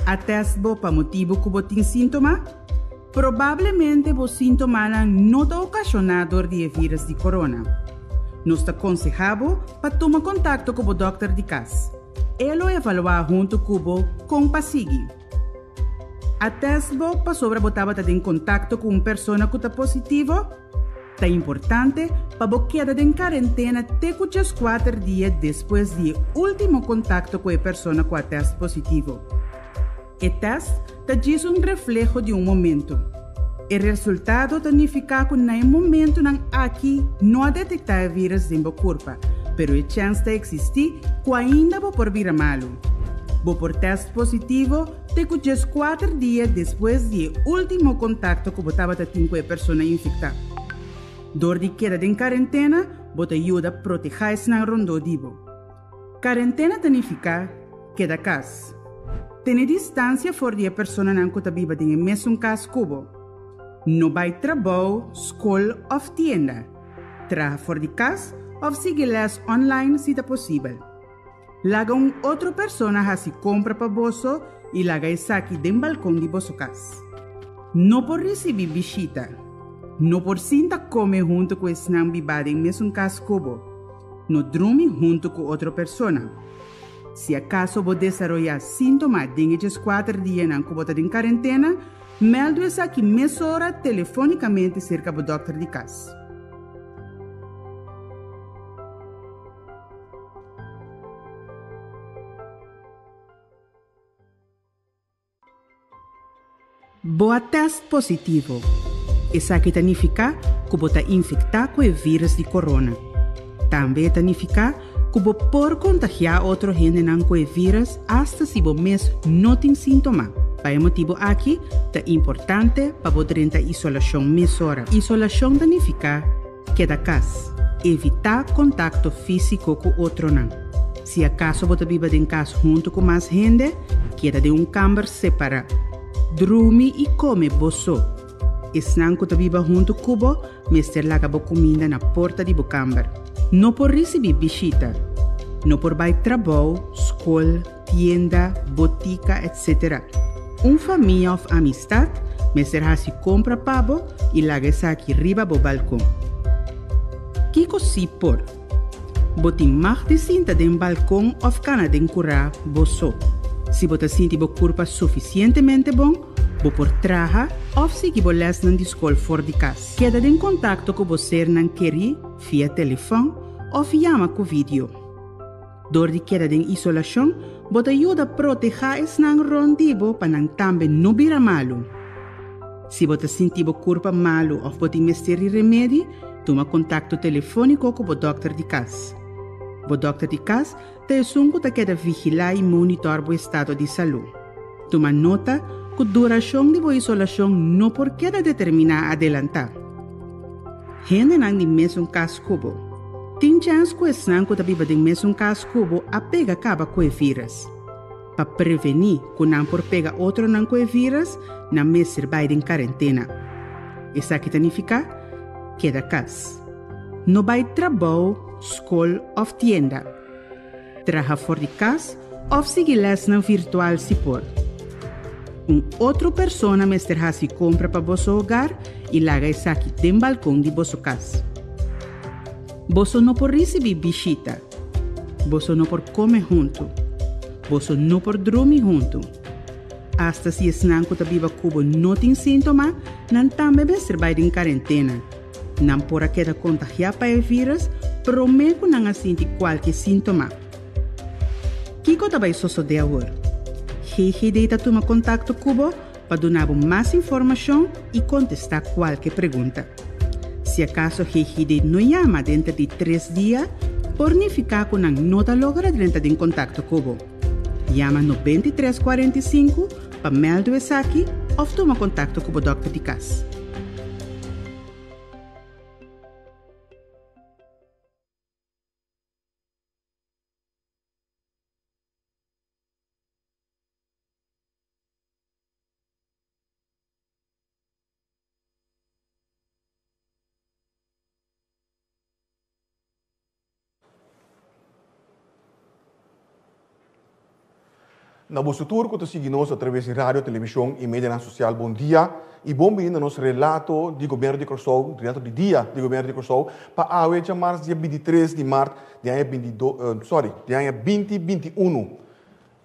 A tèst bo pa motibu ku bo tin síntoma? Probablemente bo síntomanan no ta okashoná dor di e vírus di corona. Nos ta konsehá bo pa tuma kontakto ku bo dòkter di kas. E lo evaluá huntu ku bo kon pa sigui. A tèst bo pasobra bo tabata den kontakto ku un persona ku ta positivo? Ta importante pa bo keda den karentena te ku djeskuater dia despues di e último kontakto ku e persona ku a tèst positivo. E tèst ta djis un refleho di un momentu. E resultado ta nifiká ku na e momentunan aki no a detektá e vírus den bo kurpa, pero e chèns ta eksistí ku ainda bo por bira malu. Bo por tèst positivo te ku djeskuater dia despues di e último kontakto ku bo tabata tin ku e persona infektá. Dor di keda den karentena, bo ta yuda protehá esnan rondó di bo. Karentena ta nifiká keda kas. Tene distansia for di e personanan ku ta biba den e mesun kas ku bo. No bai trabou, skol òf tienda. Traha for di kas òf sigui lès online si ta posibel. Laga un otro persona hasi kompra pa boso i laga esaki den balkon di boso kas. No por risibí bishita. No por sinta kome huntu ku esnan bibá den mesun kas ku bo. No drumi huntu ku otro persona. Si akaso bo desaroyá síntoma den e djeskuater dianan ku bo ta den karentena, mèldu esaki mesora telefónikamente serka bo dòkter di kas. Bo a tèst positivo. Esaki ta nifiká ku bo ta infektá ku e vírus di corona. Tambe e ta nifiká ku bo por kontagiá otro hendenan ku e vírus asta si bo mes no tin síntoma. Pa e motibu aki ta importante pa bo drenta isolashon mesora. Isolashon ta nifiká keda kas. Evitá kontakto físiko ku otronan. Si akaso bo ta biba den kas huntu ku mas hende, keda den un kamber separá. Drumi i kome bo so. Esnan ku ta biba huntu ku bo mester laga bo kuminda na porta di bo kamber. No por risibí bishita. No por bai trabou, skol, tienda, botika, etc. Un famia òf amistat mester hasi kompra pa bo i laga esaki riba bo balkon. Kiko sí por? Bo tin mag di sinta den balkon òf kana den kurá bo so. Si bo ta sinti bo kurpa sufisientemente bon, bo por traha òf sigui bo lèsnan di skol for di kas. Keda den kontakto ku bo sernan kerí via telefòn òf yama ku vidio. Dor di keda den isolashon, bo ta yuda protehá esnan rònt di bo pa nan tambe no bira malu. Si bo ta sinti bo kurpa malu òf bo tin mester di remedi, tuma kontakto telefóniko ku bo dòkter di kas. Bo dòkter di kas ta esun ku ta keda vigilá i monitòr bo estado di salú. Tuma nota ku durashon di bo isolashon no por keda determiná adelantá. Hendenan di mesun kas ku bo. Tin chèns ku esnan ku ta biba den mesun kas ku bo a pega kaba ku e vírus. Pa prevení ku nan por pega otronan ku e vírus, nan mester bai den karentena. Esaki ta nifiká keda kas. No bai trabou, skol òf tienda. Traha for di kas òf sigui lèsnan virtual si por. Un otro persona mester hasi kompra pa boso hogar i laga esaki den balkon di boso kas. Boso no por risibí bishita. Boso no por kome huntu. Boso no por drumi huntu. Asta si esnan ku ta biba ku bo no tin síntoma, nan tambe mester bai den karentena. Nan por a keda kontagiá pa e vírus promé ku nan a sinti kualke síntoma. Kiko ta bai sosodé awor? GGD ta tuma kontakto ku bo pa duna bo mas informashon i kontestá kualke pregunta. Si akaso GGD no yama denter di tres dia, por nifiká ku nan no ta logra drenta den kontakto ku bo. Yama 93 45 pa mèldu esaki òf tuma kontakto ku bo dòkter di kas. Na boso tur ku ta sigui nos atraves di radio, televishon i medianan sosial bon dia i bon bini na nos relato di Gobièrnu di Kòrsou, relato di dia di Gobièrnu di Kòrsou pa awe djamars dia bintitres di mart di aña binti do sorry di aña binti binti unu.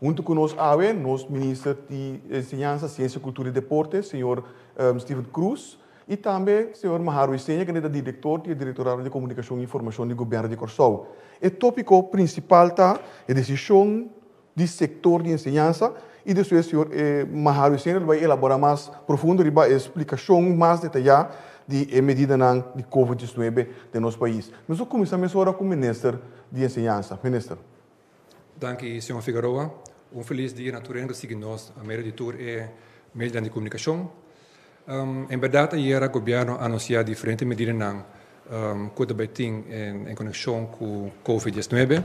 Huntu ku nos awe nos Minister di Enseñansa, Siensia, Kultura i Deporte, señor Steven Croes i tambe señor Maharo Isenia kende ta direktor di e Direktorado di Komunikashon i Informashon di Gobièrnu di Kòrsou. E tópiko prinsipal ta e desishon di sektor di enseñansa i despues señor Maharo Isenia lo bai elabora mas profundo riba e splikashon mas detayá di e medidanan di Covid diesnuebe den nos pais. Nos lo kuminsá mesora ku Minister di Enseñansa. Minister. Danki señor Figaroa. Un felis dia na tur hende ku sigui nos a medio di tur e medionan di komunikashon. En bèrdat ayera gobièrnu a anunsiá diferente medidanan ku ta bai tin en konekshon ku Covid diesnuebe.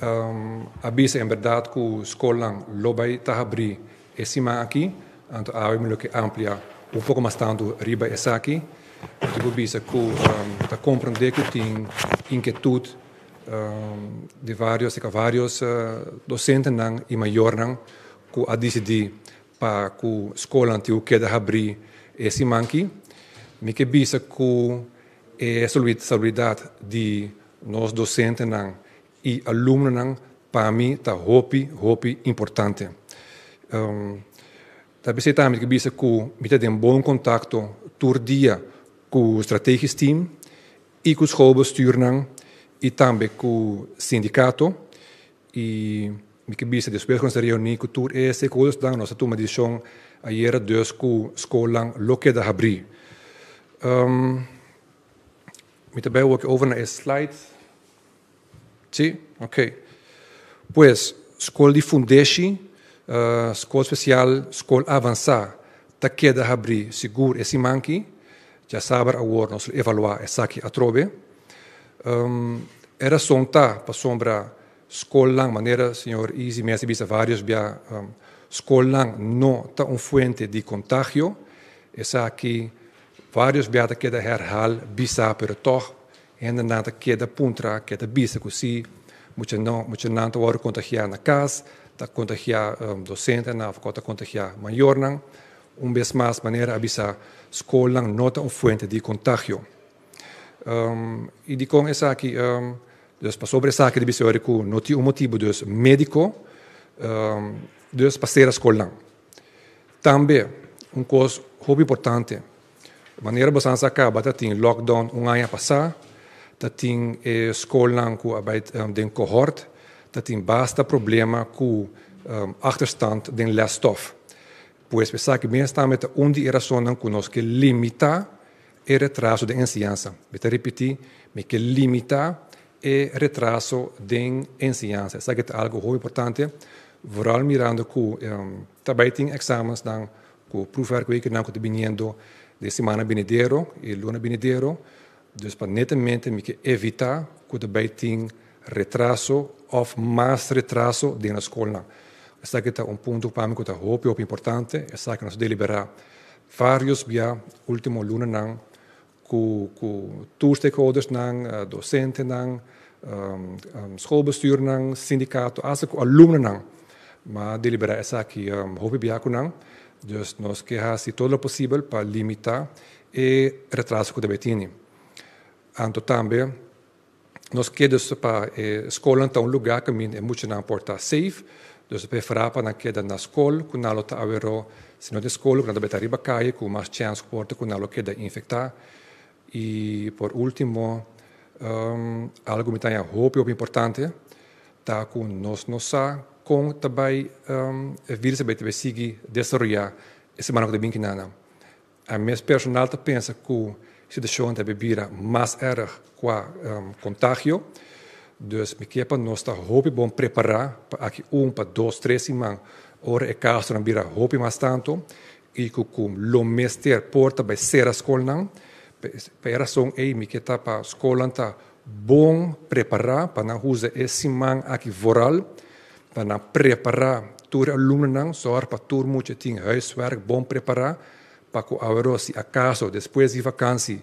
A bisa en bèrdat ku skolnan lo bai ta habrí e siman aki, anto awe mi lo ke amplia un poko mas tantu riba esaki. Mi ta por bisa ku ta komprondé ku tin inkietut di vários vários dosentenan i mayornan ku a disidí Pa ku skolnan tin ku keda habrí e siman ki, mi ke bisa ku e salubridat di nos dosentenan i alumnonan pa mi ta hopi, hopi importante. Ta p'esei tambe mi ke bisa ku mi ta den bon kontakto tur dia ku strategisch team i ku schoolbestuurnan i tambe ku sindikato. I mi ke bisa despues ku nos a reuní ku tur e stakeholdersnan nos a tuma desishon ayera dus ku skolnan lo keda habrí. Mi ta bai wak over na e slide. Sí? Oké. Pues, skol di fundeshi, skol spesial, skol avansá ta keda habrí sigur e siman aki. Djasabra awor nos lo evaluá esaki atrobe. E rason ta pasobra skolnan, manera señor Izzy mes a bisa varios bia, skolnan no ta un fuente di kontagio. Esaki varios bia ta keda herhal bisa, pero tòg hendenan ta keda puntra, keda bisa ku si muchanan muchanan ta wòrdu kontagiá na kas, ta kontagiá dosentenan òf ta kontagiá mayornan. Un bes mas, manera a bisa, skolnan no ta un fuente di kontagio. I dikon esaki? Dus pasobra esaki ta bisa ora ku no tin un motibu dus médiko dus pa sera skolnan. Tambe un kos hopi importante, manera boso a kaba ta tin lockdown un aña pasá, ta tin e skolnan ku a bai den kohort, ta tin basta problema ku achterstand den lesstof. Pues esaki mes tambe ta un di e rasonnan ku nos ke limitá e retraso den enseñansa. Mi ta ripití, mi ke limitá e retraso den enseñansa. Esaki ta algu hopi importante, vooral mirando ku ta bai tin èksamensnan ku proefwerkwekennan ku ta biniendo den simana binidero i luna binidero. Dus pa netamente mi ke evitá ku ta bai tin retraso òf mas retraso den nos skolnan. Esaki ta un punto pa mi ku ta hopi hopi importante. Esaki nos a deliberá vários bia último lunanan ku ku tur stakeholdersnan, dosentenan, schoolbestuurnan, sindikato, asta ku alumnonan. Mi a deliberá esaki hopi bia ku nan. Dus nos ke hasi todo lo posibel pa limitá e retraso ku ta bai tini. Anto tambe nos ke dus pa e skolnan ta un lugá kaminda e muchanan por ta safe, dus ta preferá pa nan keda na skol ku nan lo ta aweró, si no den skol ku nan ta bai ta riba kaye ku mas chèns ku por ta ku nan lo keda infektá. I por último, algu mi ta haña hopi hopi importante ta ku nos no sa kon ta bai e virus a bai ta bai sigui desaroyá e semana ku ta bin kinanan. A mes personal ta pensa ku situashon ta bira mas erg kua kontagio. Dus mi ke pa nos ta hopi bon prepará pa aki un pa dos tres siman ora e kasonan bira hopi mas tantu i ku ku lo mester por ta bai sera skolnan. Pa e rason ei mi ke ta pa skolnan ta bon prepará pa nan usa e siman aki vooral pa nan prepará tur e alumnonan, sòr pa tur mucha tin huiswerk bon prepará pa ku aweró si akaso despues di vakansi,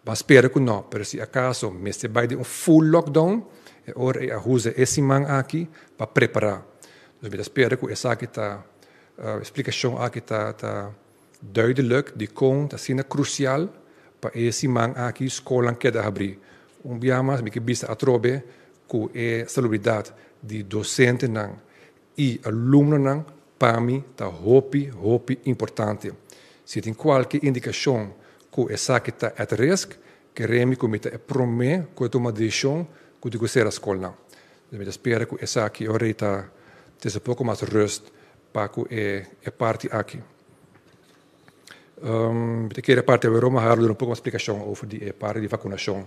bo a spera ku nò, pero si akaso mester bai den un full lockdown, e ora ei a usa e siman aki pa prepará. Dus mi ta spera ku esaki ta e splikashon aki ta ta duidelijk dikon ta asina krusial pa e siman aki skolnan keda habrí. Un bia mas mi ke bisa atrobe ku e salubridat di dosentenan i alumnonan pa mi ta hopi hopi importante. Si tin kualke indikashon ku esaki ta at risk, kere mi ku mi ta e promé ku ta tuma desishon ku tin ku sera skolnan. Dus mi ta spera ku esaki ora ei ta trese poko mas rust pa ku e e parti aki. Mi ta kere parti awe Roma Harold duna un poko mas splikashon over di e parti di vakunashon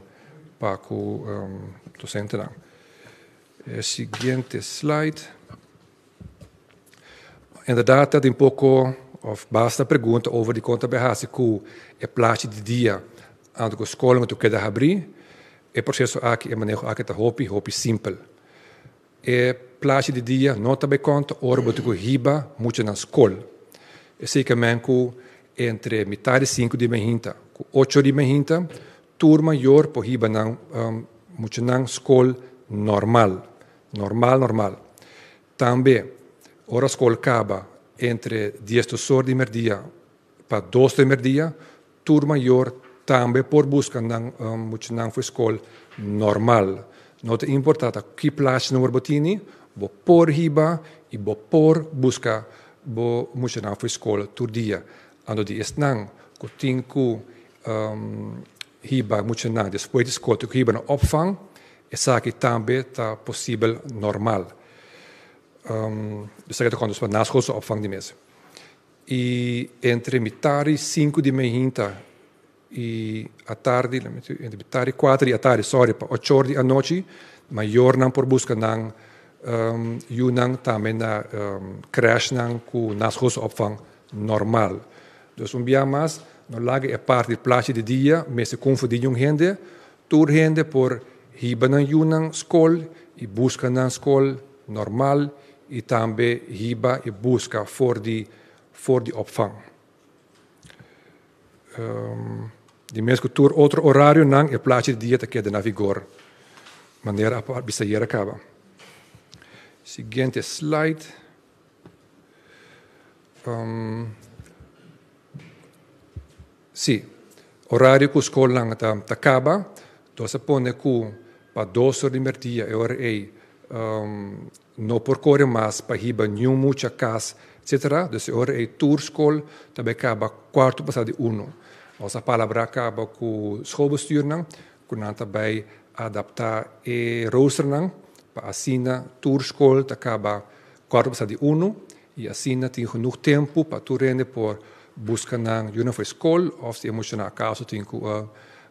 pa ku dosentenan. E siguiente slide. Inderdaad ta tin poko of basta pregunta over di kon ta bay hasi ku e plachi di dia anto ku skolnan ku keda habrí. E proseso aki, e maneho aki ta hopi hopi simpel. E plachi di dia no ta bay konta ora bo tin ku hiba muchanan skol. Esei ke men ku entre mitar di sinku di mainta ku ocho di mainta tur mayor por hiba nan muchanan skol normal. Normal normal. Tambe ora skol kaba entre diesdos or di merdia pa dos di merdia tur mayor tambe por buska nan muchanan for skol normal. No ta importa ta ki plachi number bo tini, bo por hiba i bo por buska bo muchanan for skol tur dia. Anto di esnan ku tin ku hiba muchanan despues di skol tin ku hiba na opvang, Esaki tambe ta posibel normal. Esaki ta konta pa naschoolse opvang di mes. I entre mitad di sinku di meinta i atardi, entre mitad di kuater di atardi, sorry, pa ocho or di anochi, mayornan por buska nan yunan tambe na crèshnan ku naschoolse opvang normal. Dus un bia mas, no laga e parti di plachi di dia mester konfundí niun hende. Tur hende por hiba nan yunan skol i buska nan skol normal i tambe hiba i buska for di for di opvang. Di mes ku tur otro orarionan e plachi di dia ta keda na vigor manera a bisa ayera kaba. Siguiente slide. Sí, orario ku skolnan ta ta kaba, nos a pone ku pa dos or di merdia e ora ei no por kore mas pa hiba niun mucha kas etcetera, dus e ora ei tur skol ta bai kaba kuarto pasá di uno. Nos a palabrá kaba ku schoolbestuurnan ku nan ta bai adaptá e roosternan pa asina tur skol ta kaba kuarto pasá di uno I asina tin genoeg tempu pa tur hende por buska nan yunan for e skol òf si e muchanan akaso tin ku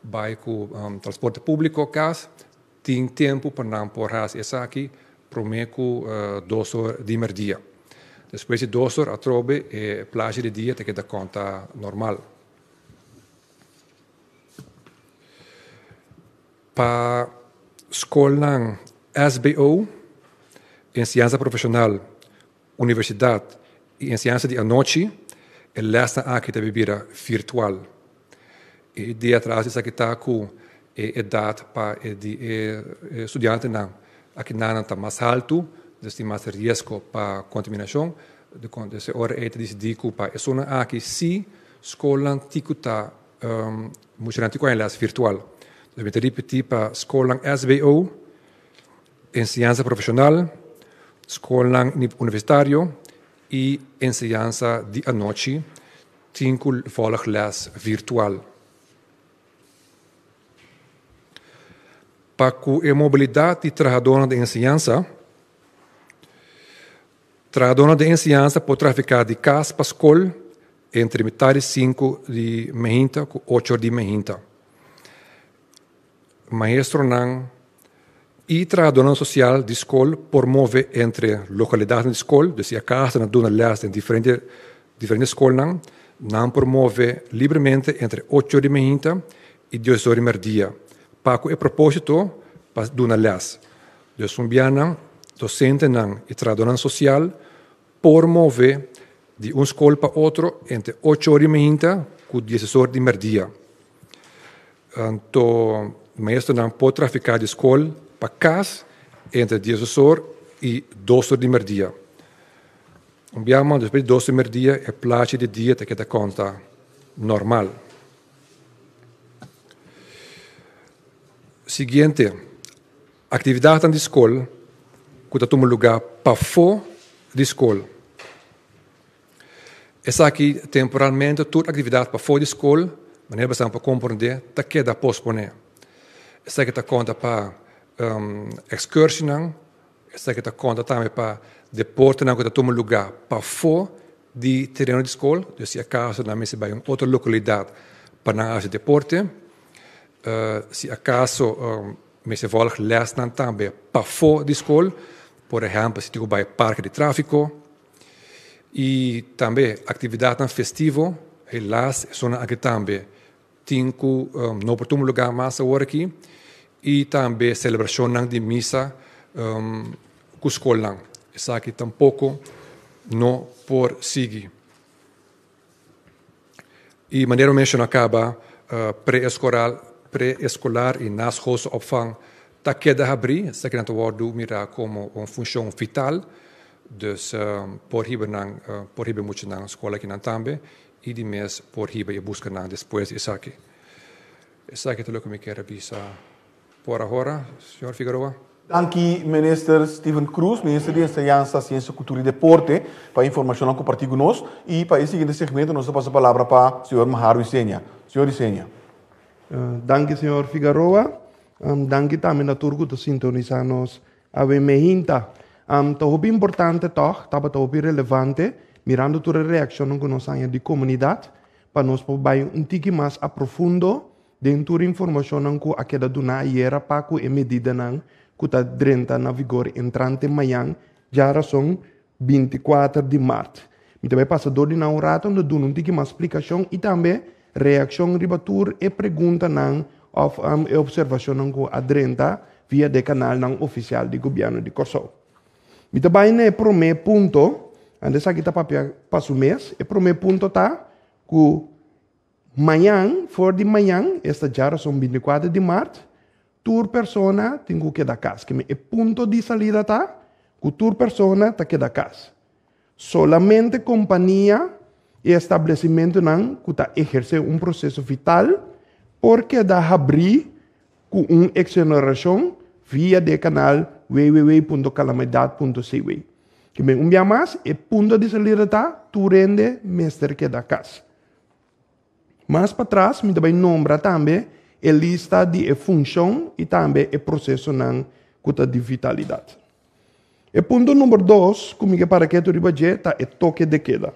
bai ku transporte públiko kas, tin tempu pa nan por hasi esaki promé ku dos or di mèrdia. Despues di dos or atrobe e plashi di dia ta keda konta normal. Pa skolnan SBO, enseñansa profeshonal, universidat i enseñansa di anochi, e lèsnan aki ta bira virtual. E idea tras di esaki ta ku e edat pa e di e studiantenan aki nan ta mas haltu, dus tin mas riesgo pa kontaminashon. Dus e ora ei ta disidí ku pa esunnan aki si skolnan tin ku ta muchanan tin ku haña lès virtual. Dus mi ta ripití pa skolnan SBO, enseñansa profeshonal, skolnan universitario i enseñansa di anochi tin ku vòlg lès virtual. Pa ku e mobilidat di trahadónan den enseñansa, trahadónan den enseñansa por trafiká di kas pa skol entre mitar di sinku di meinta ku ocho di meinta. Maestronan i trahadónan sosial di skol por move entre lokalidatnan di skol, dus si akaso nan duna lès den diferente diferente skolnan, nan por move libremente entre ocho di mainta i dies or di mèrdia pa ku e propósito pa duna lès. Dus un bianan dosentenan i trahadónan sosial por move di un skol pa otro entre ocho or di mainta ku dies or di mèrdia. Anto maestronan por trafiká di skol pa kas entre diesdos or i dos or di merdia. Un biaha mas despues di 12 merdia e plachi di dia ta keda konta normal. Siguiente, aktividatnan di skol ku ta tuma lugá pafó di skol. Esaki temporalmente tur aktividat pafó di skol, manera bo por komprondé, ta keda posponé. Esaki ta konta pa ekskurshonnan, esaki ta konta tambe pa deportenan ku ta tuma lugá pafó di tereno di skol, dus si akaso nan mester bai un otro lokalidat pa nan hasi deporte. Si akaso mester vòlg lèsnan tambe pafó di skol, por ehèmpel si tin ku bai parke di tráfiko. I tambe aktividatnan festivo, helaas esunnan aki tambe tin ku no por tuma lugá mas awor aki. I tambe selebrashonnan di misa ku skolnan. Esaki tampoko no por sigui. I manera mi menshoná kaba, pre-eskoral, pre-eskolar i naschoolse opvang ta keda habrí. Esakinan ta wòrdu mirá komo un funshon vital. Dus por hiba nan, por hiba e muchanan skol akinan tambe i di mes por hiba i buska nan despues di esaki. Esaki ta loke mi kier a bisa por ahora, señor Figueroa. Danki Minister Steven Cruz, Minister di Enseñansa, Siensia, Kultura i Deporte, pa e informashonnan kompartí ku nos. I pa e siguiente segmento nos ta pasa palabra pa señor Maharo Isenia. Señor Isenia. Danki señor Figueroa. Danki tambe na tur ku ta sintonisá nos awe meinta. Ta hopi importante tòg, tabata hopi relevante, mirando tur e reakshonnan ku nos haña di komunidat, pa nos por bai un tiki mas a profundo Den tur informashonnan ku a keda duná ayera pa ku e medidanan ku ta drenta na vigor entrante mañan djarason 24 di mart. Mi ta bai pasa dor di nan un rato anto duna un tiki mas splikashon i tambe reakshon riba tur e preguntanan òf e opservashonnan ku a drenta via de kanalnan ofisial di Gobièrnu di Kòrsou. Mi ta bai na e promé punto, anto esaki ta papia pa su mes. E promé punto ta ku Mañan, for di mañan, esta djarason 24 di mart, tur persona tin ku keda kas. Keme e punto di salida ta ku tur persona ta keda kas. Solamente kompania i establesimentunan ku ta ehersé un proseso vital por keda habrí ku un eksonerashon via di e kanal www.calamidad.cw. Keme un bia mas, e punto di salida ta tur hende mester keda kas. Mas patras mi ta bai nombra tambe e lista di e funshon i tambe e prosesonan ku ta di vitalidat. E punto number dos ku mi ke para ketu riba dje ta e toke de keda.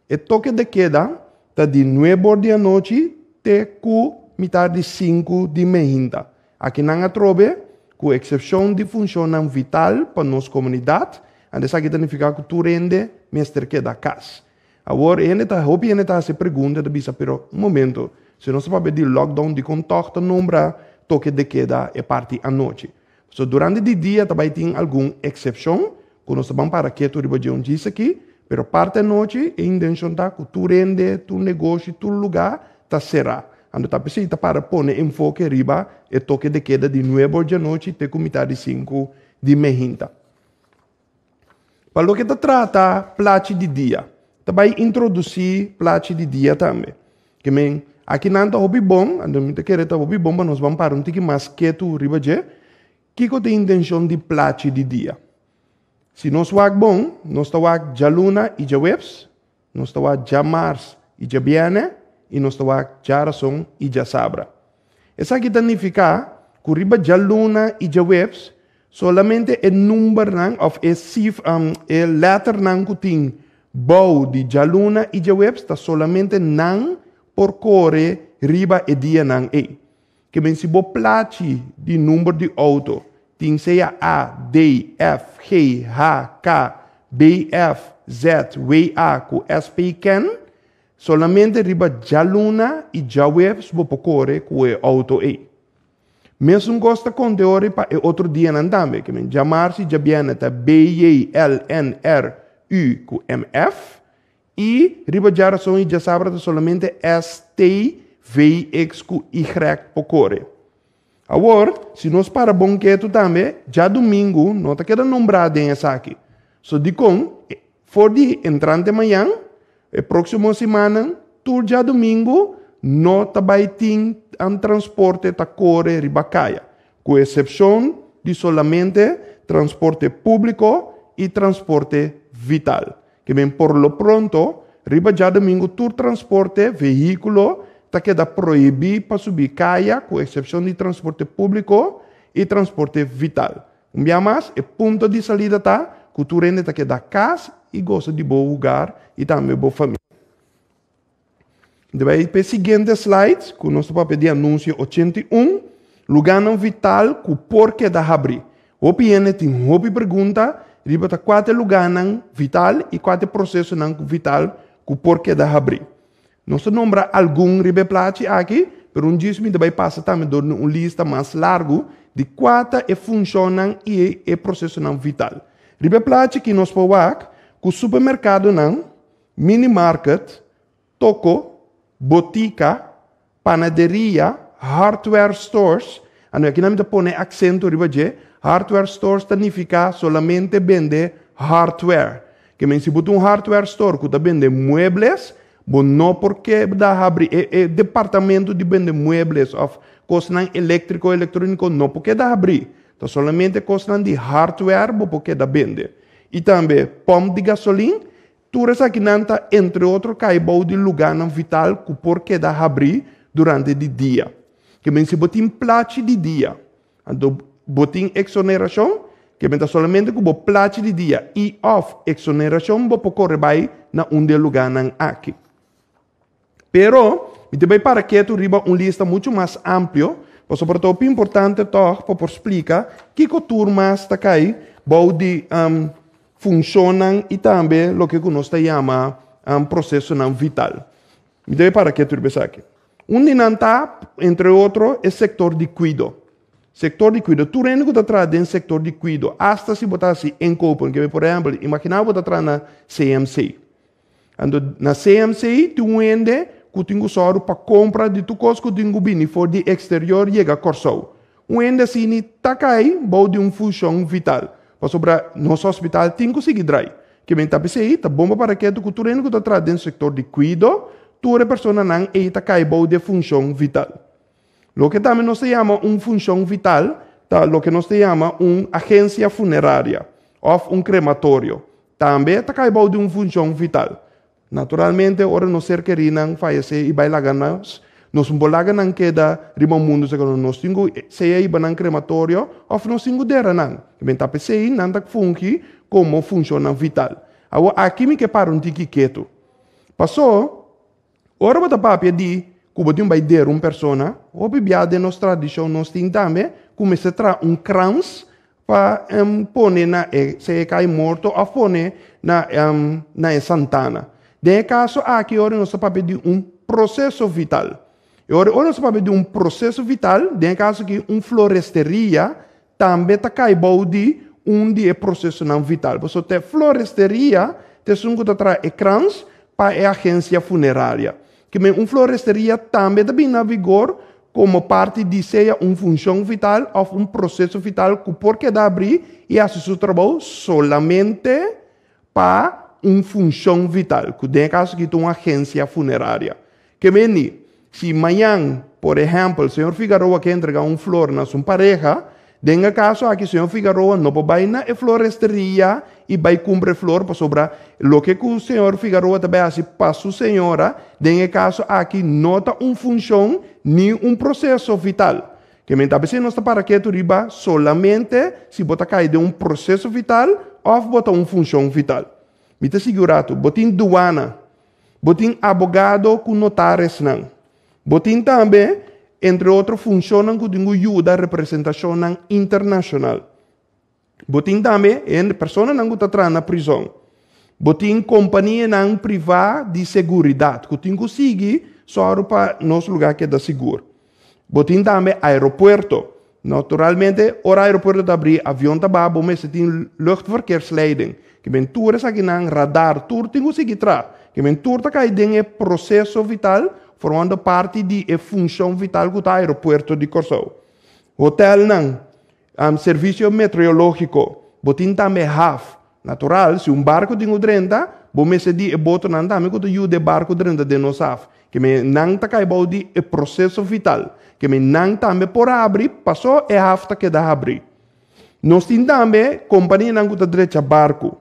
E toke de keda ta di nuebe or di anochi te ku mitar di sinku di meinta. Akinan atrobe, ku eksepshon di funshonnan vital pa nos komunidat, anto esaki ta nifiká ku tur hende mester keda kas. Awor hende ta, hopi hende ta hasi pregunta, ta bisa, pero un momento, si nos ta papia di lockdown, dikon tòg ta nombra toke de keda e parti anochi? Pasobra durante di dia ta bai tin algun eksepshon ku nos ta ban para ketu riba dje un djis aki, pero parti anochi e intenshon ta ku tur hende, tur negoshi, tur lugá ta será. Anto ta p'esei ta para pone enfoke riba e toke de keda di nuebe or djanochi te ku mitad di sinku di mehinta. Pa loke ta trata plachi di dia, ta bai introdusí plachi di dia tambe. Ke men, akinan ta hopi bon, anto mi ta kere ta hopi bon pa nos ban para un tiki mas ketu riba dje, kiko ta e intenshon di plachi di dia? Si nos wak bon, nos ta wak djaluna i djaweps, nos ta wak djamars i djabièrnè, i nos ta wak djarason i djasabra. Esaki ta nifiká ku riba djaluna i djaweps solamente e numbernan òf e sif e lèternan ku tin bou di djaluna i djaweps ta solamente nan por kore riba e dianan ei. Ke men si bo plachi di number di outo tin sea A, D, F, G, H, K, B, F, Z, W, A ku S, P, ken, Solamente riba djaluna i djaweps bo por kore ku e outo ei. Mesun kos ta konta e ora pa e otro dianan tambe, ke men djamars i djabièrnè ta B, J, L, N, R, U ku M, F, i riba djarason i djasabra ta solamente S, T, V, X ku Y por kore. Awor, si nos para bon ketu tambe, djadumingu no ta keda nombrá den esaki. So dikon? For di entrante mañan, e próksimo simannan, tur djadumingu no ta bai tin transporte ta kore riba kaya, ku eksepshon di solamente transporte públiko i transporte vital. Ke men por lo pronto riba djadumingu tur transporte, vehíkulo, ta keda prohibí pa subi kaya ku eksepshon di transporte públiko i transporte vital. Un bia mas, e punto di salida ta ku tur hende ta keda kas i gosa di bo hogar i tambe bo famia. Ta bai pa e siguiente slide ku nos ta papia di anunsio 81, lugánan vital ku por keda habrí. Hopi hende tin hopi pregunta riba ta kua ta e lugánan vital i kua ta e prosesonan vital ku por keda habrí. Nos ta nombra algun riba e plachi aki, pero un djis mi ta bai pasa tambe dor di un lista mas largu di kua ta e funshonnan i e prosesonan vital. Riba e plachi aki nos por wak ku supermerkadonan, minimarket, toko, botika, panaderia, hardware stores, anto aki nan mi ta pone aksento riba dje, hardware stores ta nifiká solamente bende hardware. Ke men si bo ta un hardware store ku ta bende muebles, bo no por keda habri e e departamento di bende muebles òf kosnan eléktriko, elektróniko no por keda habrí. Ta solamente kosnan di hardware bo por keda bende. I tambe pòmp di gasolin. Tur esakinan ta entre otro kai bou di lugánan vital ku por keda habrí durante di dia. Ke men si bo tin plachi di dia, anto bo tin eksonerashon, ke men ta solamente ku bo plachi di dia i òf eksonerashon bo por kore bai na un di e lugánan aki. Pero, mi ta bai para ketu riba un lista muchu mas amplio, pasobra ta hopi importante tòg pa por splika kiko tur mas ta kai bou di funshonnan i tambe loke ku nos ta yama prosesonan vital. Mi ta bai para ketu riba esaki. Un di nan ta, entre otro, e sektor di kuido. Sektor di kuido. Tur hende ku ta traha den sektor di kuido, asta si bo ta hasi inkopen, ke por ehèmpel, imaginá bo ta traha na CMC. Anto na CMC tin un hende ku tin ku sòru pa kompra di tur kos ku tin ku bini for di eksterior yega Kòrsou. Un hende asini ta kai bou di un funshon vital, pasobra nos hospital tin ku sigui drai. Ke men ta p'esei ta bon pa para ketu ku tur hende ku ta traha den sektor di kuido, tur e personanan ei ta kai bou di e funshon vital. Loke tambe nos ta yama un funshon vital ta loke nos ta yama un agensia funeraria òf un krematorio. Tambe ta kai bou di un funshon vital. Naturalmente, ora nos ser kerínan fayesé i bai laga nos, nos no por laga nan keda riba mundu segun nos tin ku sea hiba nan krematorio òf nos tin ku dera nan. Ben ta p'esei nan ta fungi komo funshonnan vital. Awor aki mi ke para un tiki ketu. Pasó. Ora bo ta papia di ku bo tin bai dera un persona, hopi bia den nos tradishon nos tin tambe ku mester traha un krans pa pone na e sea e kai morto òf pone na na e santana. Den e kaso aki ora nos ta papia di un proseso vital. E ora ora nos ta papia di un proseso vital, den e kaso aki un floresteria tambe ta kai bou di un di e prosesonan vital. Pasobra ta e floresteria ta esun ku ta traha e krans pa e agensia funeraria. Ke men un floresteria tambe ta bin na vigor komo parti di sea un funshon vital òf un proseso vital ku por keda abrí i hasi su trabou solamente pa un funshon vital, ku den e kaso aki ta un agensia funeraria. Ke men di, si mañan, por ehèmpel, señor Figaroa ke entregá un flor na su pareha, den e kaso aki señor Figaroa no por bai na e floresteria i bai kumpra e flor pasobra loke ku señor Figaroa ta bai hasi pa su señora den e kaso aki no ta un funshon ni un proseso vital. Ke men ta p'esei nos ta para ketu riba solamente si bo ta kai den un proseso vital òf bo ta un funshon vital. Mi ta sigui un ratu, bo tin duana. Bo tin abogado ku notaresnan. Bo tin tambe, entre otro funshonnan ku tin ku yuda representashonnan internashonal. Bo tin tambe hende, personanan ku ta traha na prizòn. Bo tin kompanianan privá di seguridat ku tin ku sigui sòru pa nos lugá keda sigur. Bo tin tambe aeropuerto. Naturalmente, ora aeropuerto ta abrí, avion ta baha, bo mester tin luchtverkeersleiding. Ke men tur esakinan, radar, tur tin ku sigui tra. Ke men tur ta kai den e proseso vital, formando parti di e funshon vital ku ta aeropuerto di Kòrsou. Hotelnan, servisio meteorológiko, bo tin tambe haf. Natural, si un barku tin ku drenta, bo mester di e botonan tambe ku ta yuda e barku drenta den nos haf. Ke men nan ta kai bou di e proseso vital. Ke men nan tambe por habri paso e haf ta keda habri. Nos tin tambe kompanianan ku ta drecha barku.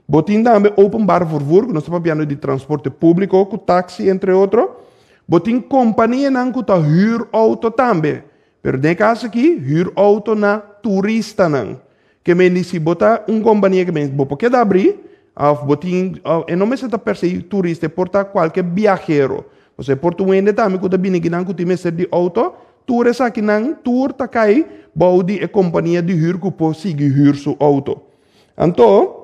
Bo tin tambe openbaar vervoer, ku nos ta papiando di transporte públiko ku taksi entre otro. Bo tin kompanianan ku ta hür outo tambe. Pero den e kaso aki, hür outo na turistanan. Ke men di si bo ta un kompania ke men bo por keda abrí, òf bo tin, e no mester ta per se turista, e por ta kualke biahero. Pasobra e por ta un hende tambe ku ta bini akinan ku tin mester di outo, tur esakinan tur ta kai bou di e kompania di hür ku por sigui hür su outo. Anto,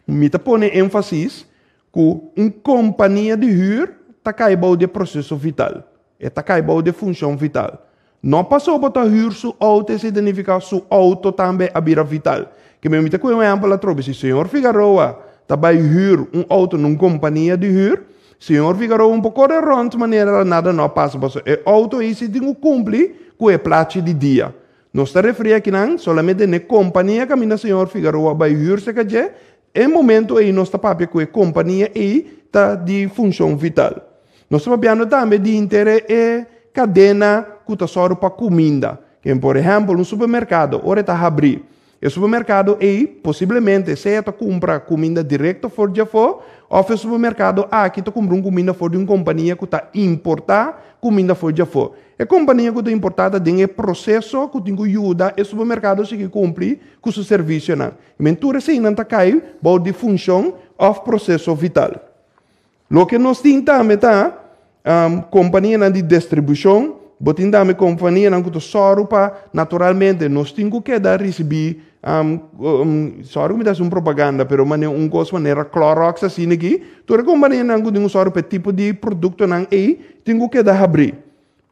mi ta pone énfasis ku un kompania di hür ta kai bou di e proseso vital. E ta kai bou di e funshon vital. No pasobra bo ta hür su outo esei ta nifiká su outo tambe a bira vital. Ke mi ta kohe un ehèmpel atrobe, si señor Figaroa ta bai hür un outo na un kompania di hür, señor Figaroa un por kore rònt manera nada no a pasa pasobra e outo ei si tin ku kumpli ku e plachi di dia. Nos ta referí akinan solamente n'e kompania kaminda señor Figaroa bai hür serka dje, e momento ei nos ta papia ku e kompania ei ta di funshon vital. Nos ta papiando tambe di hinter e kadena ku ta sòru pa kuminda. Ken por ehèmpel un supermerkado ora e ta habrí, e supermerkado ei posiblemente sea ta kumpra kuminda direkto for di afó òf e supermerkado aki ta kumpra un kuminda for di un kompania ku ta importá kuminda for di afó. E kompania ku ta importá ta den e proseso ku tin ku yuda e supermerkado sigui kumpli ku su servisionan. I men tur eseinan ta kai bou di funshon òf proseso vital. Loke nos tin tambe ta kompanianan di distribushon, bo tin tambe kompanianan ku ta sòru pa naturalmente nos tin ku keda risibí sòri ku mi ta hasi un propaganda pero manera un kos manera Clorox asina aki, tur e kompanianan ku tin ku sòru pa e tipo di produktonan ei tin ku keda habrí.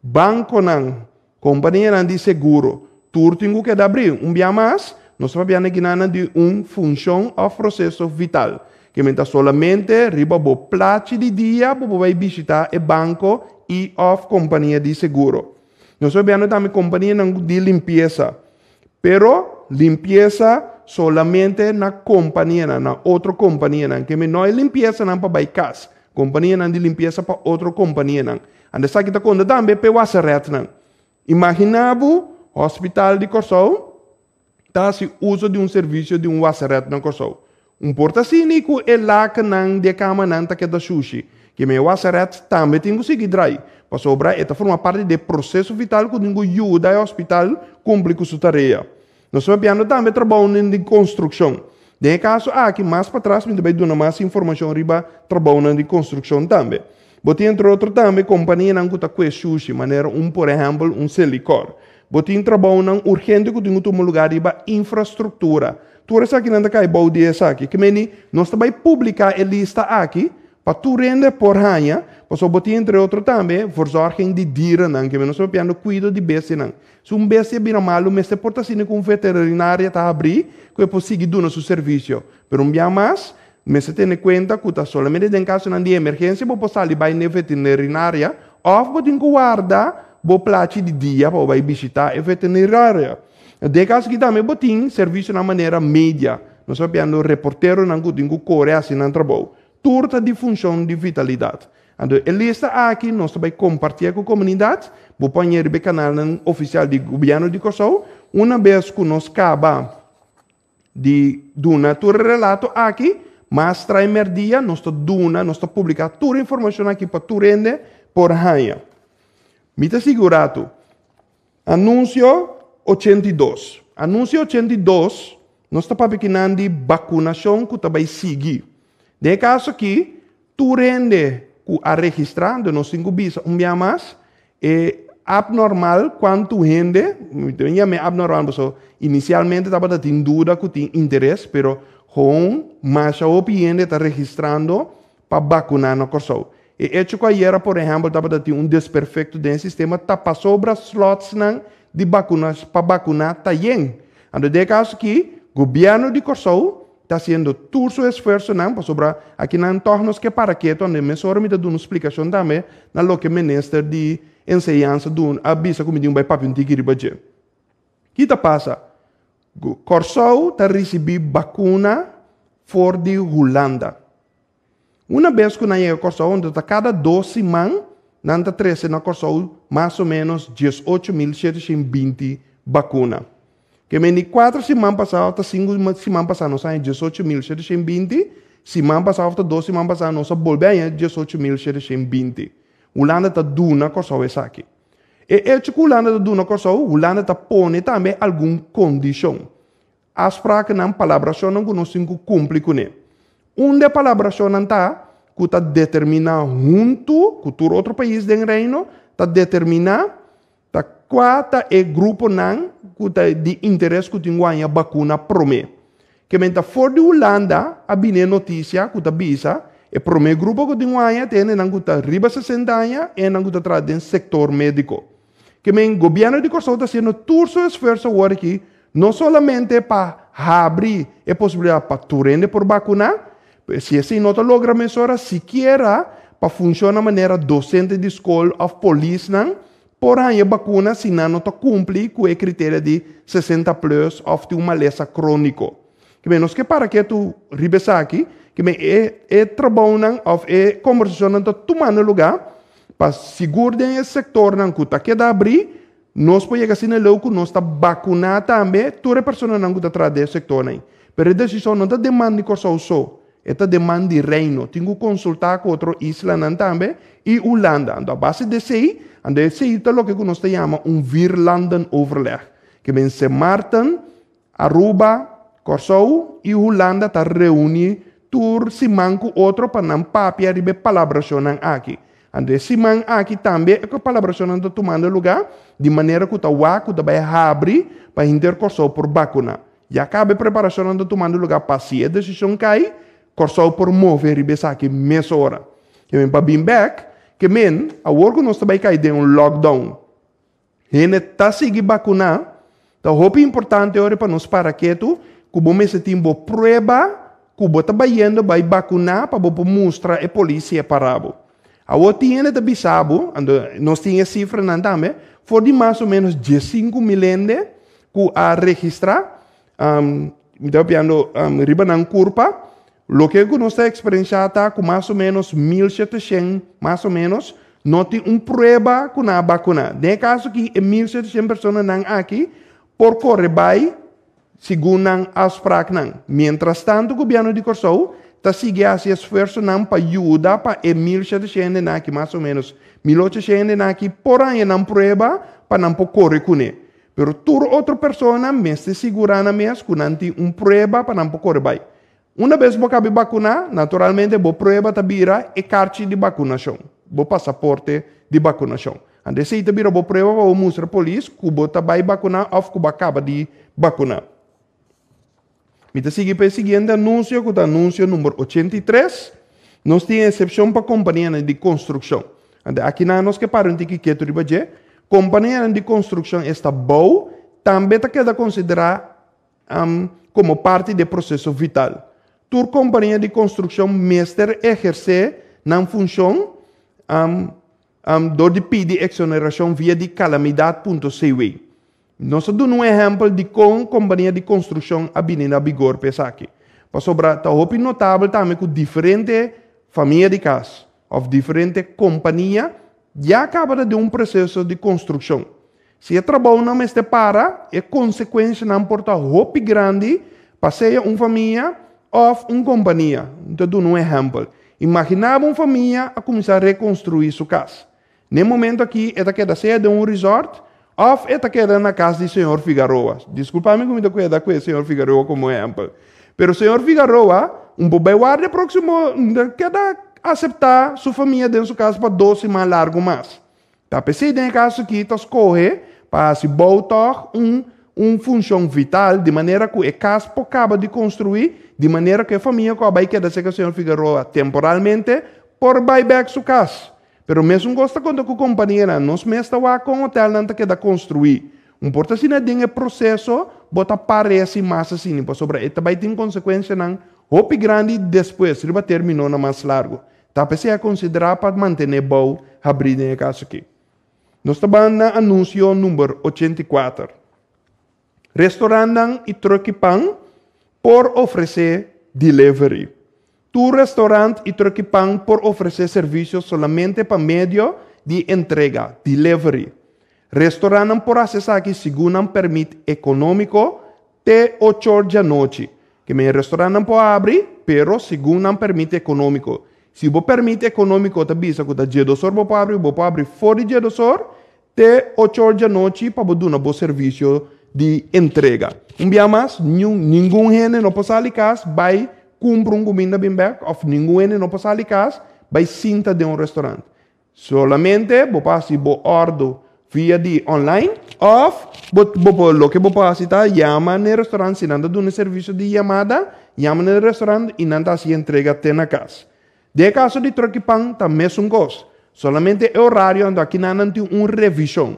Bankonan, kompanianan di seguro, tur tin ku keda abrí. Un bia mas, nos ta papia na kinanan di un funshon òf proseso vital, ke men ta solamente riba bo plachi di dia bo por bai bishitá e banko i òf kompania di seguro. Nos ta papiando tambe kompanianan di limpiesa, pero limpiesa solamente na kompanianan, na otro kompanianan, ke men no e limpiesanan pa bai kas, kompanianan di limpiesa pa otro kompanianan. Anda esaki ta konta tambe p'e waseretnan. Imaginá bo, Hospital di Kòrsou ta hasi uso di un servisio di un waseret na Kòrsou. Un por ta asina ku e lakennan di e kamanan ta keda shushi. Keme e waseret tambe tin ku sigui drai, pasobra e ta forma parti di e proseso vital ku tin ku yuda e hospital kumpli ku su tarea. Nos ta papiando tambe trabounan di konstrukshon. Den e kaso aki, mas patras mi ta bai duna mas informashon riba trabounan di konstrukshon tambe. Bo tin entre otro tambe kompanianan ku ta kue shushi, manera un por ehèmpel un Selikor. Bo tin trabounan urgente ku tin ku tuma lugá riba infrastruktura. Tur esakinan ta kai bou di esaki. Ke meni nos ta bai publiká e lista aki Pa tur hende por haña, pasobra bo tin entre otro tambe verzorging di dierennan, ke nos ta papiando kuido di bestianan. Si un bestia bira malu mester por ta asina ku un veterinaria ta habrí ku e por sigui duna su servisio. Pero un bia mas, mester tene kuenta ku ta solamente den kasonan di emergensia bo por sali bai n'e veterinaria òf bo tin ku warda bo plachi di dia pa bo bai bishitá e veterinaria. Den e kaso aki tambe bo tin servisionan manera media. Nos ta papiando reporteronan ku tin ku kore hasi nan trabou. Tur ta di funshon di vitalidat. Anto e lista aki nos ta bai kompartié ku komunidat. Bo por hañ'é riba e kanalnan ofisial di Gobièrnu di Kòrsou. Una bes ku nos kaba di duna tur e relato aki, mas trai mèrdia nos ta duna, nos ta publiká tur e informashon aki pa tur hende por haña. Mi ta sigurá tu. Anunsio 82. Anunsio 82, nos ta papia kinan di bakunashon ku ta bai sigui. Den e kaso aki, tur hende ku a registrá, anto nos tin ku bisa un bia mas, e abnormal kuantu hende, mi ta yam'é abnormal pasobra inisialmente tabata tin duda ku tin interes, pero gewoon masha hopi hende ta registrando pa bakuná na Kòrsou. E echo ku ayera por ehèmpel tabata tin un desperfekto den e sistema ta pasobra slotsnan di bakuna pa bakuná ta yen. Anto den e kaso aki gobièrnu di Kòrsou ta hasiendo tur su esfuersonan pasobra akinan tòg nos ke para ketu anto mesora mi ta duna un splikashon tambe na loke minister di enseñansa duna a bisa ku mi tin ku bai papia un tiki riba dje. Ki ta pasa? Kòrsou ta risibí bakuna. for di Hulanda. Una bes ku nan yega Kòrsou, anto ta kada dos siman nan ta trese na Kòrsou mas o ménos 18.720 bakuna. Ke men di kuater siman pasá òf ta sinku siman pasá nos a haña 18.720, siman pasá òf ta dos siman pasá nos a bolbe haña 18.720. Hulanda ta duna Kòrsou esaki. E echo ku Hulanda ta duna Kòrsou, Hulanda ta pone tambe algun kondishon. Afsprakennan, palabrashonnan ku nos tin ku kumpli kuné. Un di e palabrashonnan ta ku ta determiná huntu ku tur otro pais den Reino ta determiná ta kua ta e gruponan ku ta di interes ku tin guaña bakuna promé. Ke men ta for di Hulanda a bini e notisia ku ta bisa e promé grupo ku tin guaña ta hendenan ku ta riba 60 aña i hendenan ku ta traha den sektor médiko. Ke men gobièrnu di Kòrsou ta hasiendo tur su esfuerso awor aki no solamente pa habri e posibilidat pa tur hende por bakuná, si esei no ta logra mesora, sikiera pa funshoná manera dosente di skol òf polisnan por haña bakuna si nan no ta kumpli ku e kriteria di 60 plus òf tin un malesa króniko. Ke men nos ke para ketu riba esaki, ke men e e trabounan òf e kombersashonnan ta tumando lugá Pa sigur den e sektornan ku ta keda abrí, nos por yega asina leu ku nos ta bakuná tambe tur e personanan ku ta traha den e sektornan ei. Pero e desishon no ta den man di Kòrsou so, e ta den man di Reino. Tin ku konsultá ku otro islanan tambe i Hulanda. Anto a base di esei, anto esei ta loke ku nos ta yama un vierlandenoverleg. Ke men Sint Maarten, Aruba, Kòrsou i Hulanda ta reuní tur siman ku otro pa nan papia riba e palabrashonnan aki. Anto e siman aki tambe e palabrashonnan ta tumando lugá di manera ku ta wak ku ta bai habri pa henter Kòrsou por bakuná. Ya kaba e preparashonnan ta tumando lugá pa si e desishon kai, Kòrsou por move riba esaki mesora. Ke men pa bin bèk, ke men awor ku nos ta bai kai den un lockdown. Hende ta sigui bakuná, ta hopi importante ora pa nos para ketu ku bo mester tin bo prueba ku bo ta bayendo bai bakuná pa bo por mustra e polis si e para bo. Awor tin hende ta bisa bo, anto nos tin e sifranan tambe, for di mas o menos 15.000 hende ku a registrá, mi ta papiando riba nan kurpa, loke ku nos ta eksperenshá ta ku mas o menos 1700 mas o menos no tin un prueba ku nan a bakuná. Den e kaso aki e 1700 personanan aki por kore bai segun nan afspraknan. Mientrastantu gobièrnu di Kòrsou ta sigui hasi esfuersonan pa yuda pa e 1700 hendenan aki mas o menos 1800 hendenan aki por haña nan prueba pa nan por kore kuné. Pero tur otro persona mester sigurá nan mes ku nan tin un prueba pa nan por kore bai. Una bes bo kabi bakuná, naturalmente bo prueba ta bira e karchi di bakunashon, bo pasaporte di bakunashon. Anto esei ta bira bo prueba pa bo mustra polis ku bo ta bai bakuná òf ku bo a kaba di bakuná. Mi ta sigui pa e siguiente anunsio ku ta anunsio number 83. Nos tin eksepshon pa kompanianan di konstrukshon. Anto akinan nos ke para un tiki ketu riba dje. Kompanianan di konstrukshon esta bou tambe ta keda konsiderá komo parti di e proseso vital. Tur kompania di konstrukshon mester ehersé nan funshon dor di pidi eksonerashon via di kalamidat.cw. Nos a duna un ehèmpel di kon kompania di konstrukshon a bini na bigor pa esaki. Pasobra ta hopi notabel tambe ku diferente famia di kas òf diferente kompania ya kaba ta den un proseso di konstrukshon. Si e trabounan mester para, e konsekuensianan por ta hopi grandi pa sea un famia òf un kompania. Mi ta duna un ehèmpel. Imaginá bo un famia a kuminsá rekonstruí su kas. Na e momento aki e ta keda sea den un resort òf e ta keda na kas di señor Figaroa. Diskulpa mi ku mi ta keda ku e señor Figaroa komo ehèmpel. Pero señor Figaroa un por bai warda e próksimo, keda aseptá su famia den su kas pa dos siman largu mas. Ta p'esei den e kaso aki ta skohe pa hasi bou tòg un un funshon vital di manera ku e kas por kaba di konstruí di manera ku e famia ku a bai keda serka señor Figueroa temporalmente por bai bèk su kas. Pero mesun kos ta konta ku kompanianan, nos mes ta wak kon hotelnan ta keda konstruí. Un por ta asina den e proseso bo ta paresi mas asina pasobra e ta bai tin konsekuensianan hopi grandi despues riba términonan mas largu. Ta p'esei a konsiderá pa mantené bou habrí den e kaso akí. Nos ta ban na anunsio number 84. Restorantnan i trùk'i pan por ofresé delivery. Tur restaurant i trùk'i pan por ofresé servisio solamente pa medio di entrega, delivery. Restaurantnan por hasi esaki segun nan pèrmit ekonómiko te ochor djanochi. Ke men restaurantnan por habri, pero segun nan pèrmit ekonómiko. Si bo pèrmit ekonómiko ta bisa ku ta djedosor bo por habri, bo por habri for di djedosor te ochor djanochi pa bo duna bo servisio di entrega. Un bia mas, niun ningun hende no por sali kas bai kumpra un kuminda bin bèk òf ningun hende no por sali kas bai sinta den un restaurant. Solamente bo por hasi bo òrdu via di online òf bo bo por loke bo por hasi ta yama na e restaurant si nan ta duna e servisio di yamada, yama na e restaurant i nan ta hasi entrega te na kas. Den e kaso di tròk i pan ta mesun kos, solamente e orario anto akinan nan tin un revishon.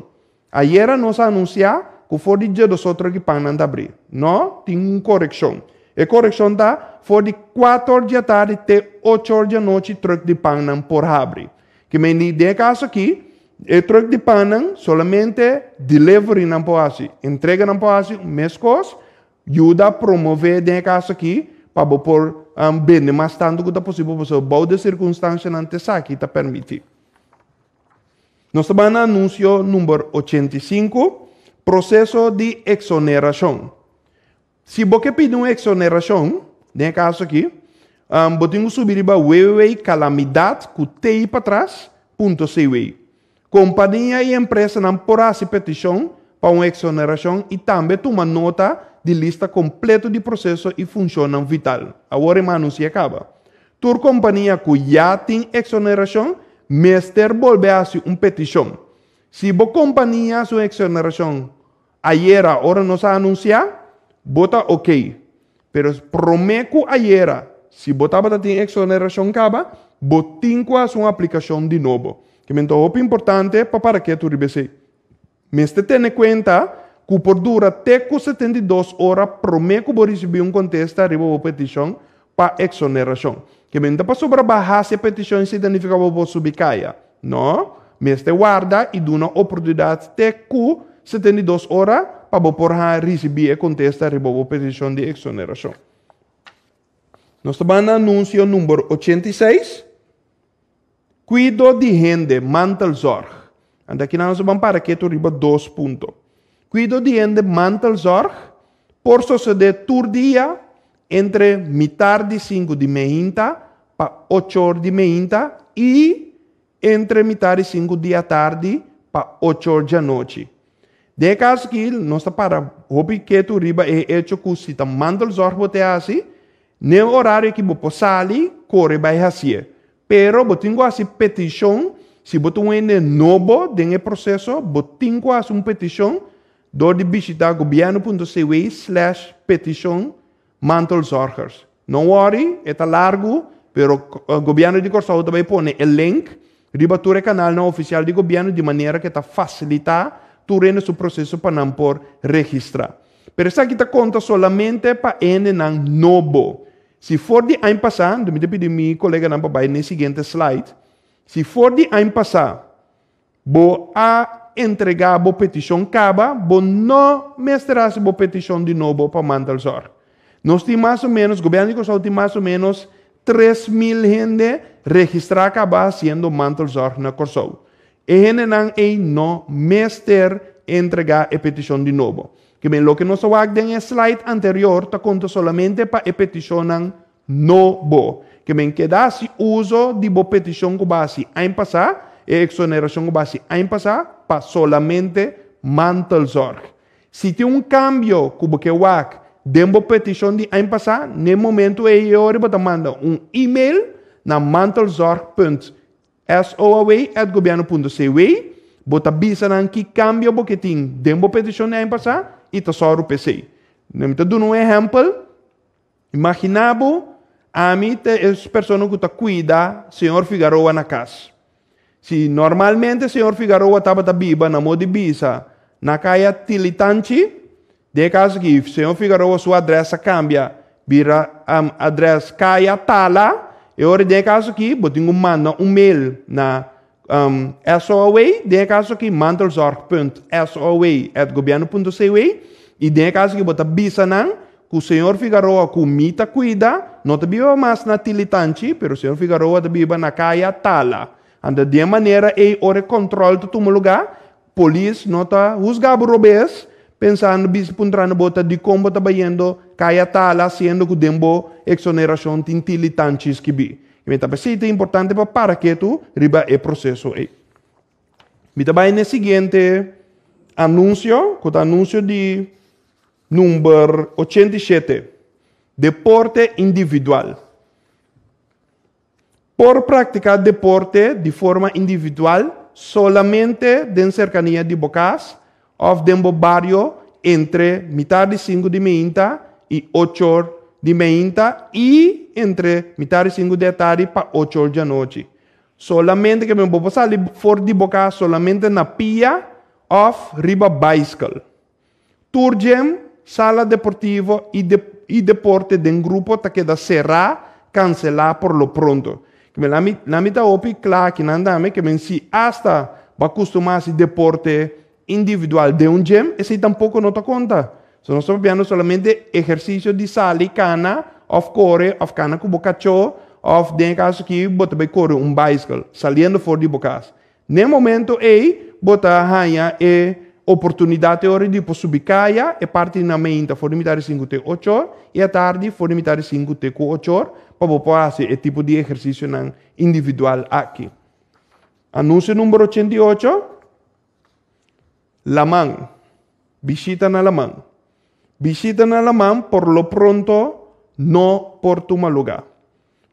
Ayera nos a anunsiá ku for di djedosó tròk i pan nan ta abrí. No, tin un korekshon. E korekshon ta for di kuator di atardi te ochor di anochi tròk di pan nan por habri. Ke mende den e kaso aki e tròk di pan nan solamente delivery nan por hasi, entrega nan por hasi meskos Yuda promové den e kaso aki pa bo por bende mas tantu ku ta posibel pasobra bou di e sirkunstansianan ta esaki ta permití. Nos ta bai na anunsio number 85, proseso di eksonerashon. Si bo ke pidi un eksonerashon, den e kaso aki, bo tin ku subi riba www.calamidad ku T patras punto cw. Kompania i empresanan por hasi petishon pa un eksonerashon i tambe tuma nota di lista kompleto di proseso i funshonnan vital. Awor e manunsia kaba. Tur kompania ku ya tin eksonerashon mester bolbe hasi un petishon. Si bo kompania hasi un eksonerashon ayera ora nos a anunsiá, bo ta okey. Pero promé ku ayera, si bo tabata tin eksonerashon kaba, bo tin ku hasi un aplikashon di nobo. Kimen ta hopi importante pa para ketu riba esei. Mester tene kuenta ku por dura te ku 72 ora promé ku bo risibí un kontesta riba bo petishon pa eksonerashon. Kimen ta pasobra bo a hasi e petishon esei ta nifiká bo por subi kaya. No, mester warda i duna oportunidat te ku 72 ora pa bo por haña risibí e kontesta riba bo petishon di eksonerashon. Nos ta ban na anunsio number 86, Kuido di hende, mantelzorg. Anto aki nan nos a ban para ketu riba dos punto. Kuido di hende, mantelzorg, por sosodé tur dia entre mitar di sinku di meinta pa ochor di meinta i entre mitar di sinku di atardi pa ochor djanochi. Den e kaso aki nos ta para hopi ketu riba e hecho ku si ta mantelzorg bo te hasi, n'e orario aki bo por sali kore bai hasié. Pero bo tin ku hasi petishon, si bo ta un hende nobo den e proseso, bo tin ku hasi un petishon dor di bishita gobièrnu.cw slash petishon mantelzorgers. No worry, e ta largu, pero Gobièrnu di Kòrsou ta bai pone e link riba tur e kanalnan ofisial di gobièrnu di manera ku e ta fasilitá tur hende su proseso pa nan por registrá. Pero esaki ta konta solamente pa hendenan nobo. Si for di aña pasá, mi ta pidi mi koleganan pa bai na e siguiente slide, si for di aña pasá Bo a entregá bo petishon kaba, bo no mester hasi bo petishon di nobo pa mantelzorg. Nos tin mas o ménos, gobièrnu di Kòrsou tin mas o ménos 3000 hende registrá kaba hasiendo mantelzorg na Kòrsou. E hendenan ei no mester entregá e petishon di nobo. Ke men loke nos a wak den e slide anterior ta konta solamente pa e petishonnan Nobo. Ke men keda hasi uso di bo petishon ku bo a hasi aña pasá, e eksonerashon ku bo a hasi aña pasá, pa solamente mantelzorg. Si tin un kambio ku bo ke wak den bo petishon di aña pasá, n'e momentu ei e ora bo ta manda un email na mantelzorg.soaw@gobierno.cw, bo ta bisa nan ki kambio bo ke tin den bo petishon di aña pasá i ta sòru p'esei. Mi ta duna un ehèmpel. Imaginá bo, ami ta e persona ku ta kuida señor Figaroa na kas. Si normalmente señor Figaroa tabata biba na Modi Bisa, na kaya Tilitanchi, den e kaso aki señor Figaroa su adrès a kambia bira adrès kaya Tala, e ora den e kaso aki bo tin ku manda un mail na SOAW, den e kaso aki mantelzorg.soaw@gobierno.cw, i den e kaso aki bo ta bisa nan ku señor Figaroa ku mi ta kuida. no ta biba mas na Tilitanchi, pero señor Figaroa ta biba na Kaya Tala. Anto di e manera ei ora e kòntròl ta tuma lugá, polis no ta husga bo robes, pensando bisa puntrando bo ta dikon bo ta bayendo Kaya Tala siendo ku den bo eksonerashon tin Tilitanchi skibí. Mi ta p'esei ta importante pa para ketu riba e proseso ei. Mi ta bai na e siguiente anunsio, ku ta anunsio di number 87. Deporte individual. Por praktiká deporte di forma individual solamente den serkania di bo kas òf den bo bario entre mitar di sinku di meinta i ochor di meinta i entre mitar di sinku di atardi pa ochor djanochi. Solamente ke men bo por sali for di bo kas solamente na pia òf riba baiskel. Tur gym, sala deportivo i i deporte den grupo ta keda será, kanselá por lo pronto. Ke men lami lami ta hopi kla akinan tambe ke men si asta bo a kustumá hasi deporte individual den un gym esei tampoko no ta konta. So nos ta papiando solamente ehersisio di sali kana òf kore òf kana ku bo kachó òf den e kaso aki bo ta bai kore un baiskel saliendo for di bo kas. N'e momento ei bo ta haña e oportunidat e ora di por subi kaya, e parti na meinta for di mitar di sinku te ochor i atardi for di mitar di sinku te ku ochor pa bo por hasi e tipo di ehersisionan individual aki. Anunsio number 88, Laman, bishita na laman. Bishita na laman por lo pronto no por tuma lugá.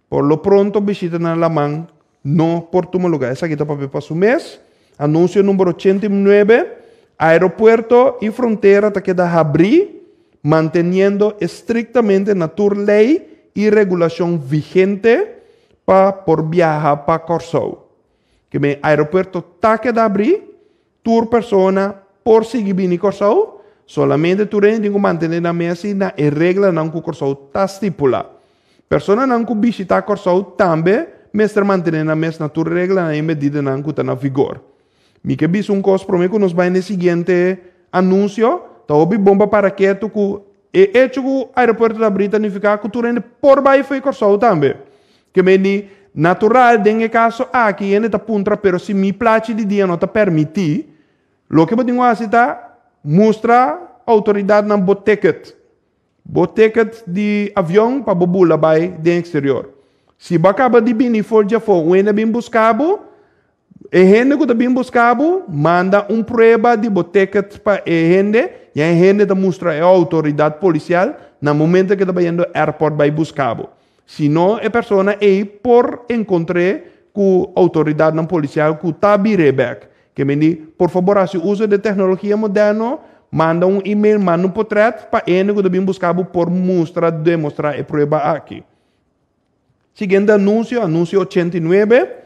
Por lo pronto bishita na laman no por tuma lugá. Esaki ta papia pa su mes. Anunsio number 89, Aeropuerto i frontera ta keda habrí, manteniendo estriktamente na tur lei i regulashon vigente pa por biaha pa Kòrsou. Ke men aeropuerto ta keda habrí, tur persona por sigui bini Kòrsou, solamente tur hende tin ku mantené nan mes na e reglanan ku Kòrsou ta stipulá. Personanan ku bishitá Kòrsou tambe mester mantené nan mes na tur reglanan i medidanan ku ta na vigor. Mi ke bisa un kos promé ku nos bai na e siguiente anunsio, ta hopi bon pa para ketu ku e echo ku aeropuerto ta abrí ta nifiká ku tur hende por bai fo'i Kòrsou tambe. Ke medi natural den e kaso aki hende ta puntra pero si mi plachi di dia no ta permití, loke bo tin ku hasi ta mustra outoridatnan bo ticket. Bo ticket di avion pa bo bula bai den exterior. Si bo a kaba di bini for djafó un hende a bin buska bo, e hende ku ta bin buska bo manda un prueba di bo ticket pa e hende i e hende ta mustra e outoridat polisial na momento ku e ta bayendo airport bai buska bo. Si no e persona ei por enkontr'é ku outoridatnan polisial ku ta bir'é bèk. Ke men di, por fabor hasi uso di e teknologia moderno, manda un email, manda un potrèt pa hende ku ta bin buska bo por mustra, demostrá e prueba aki. Siguiente anunsio, anunsio 89,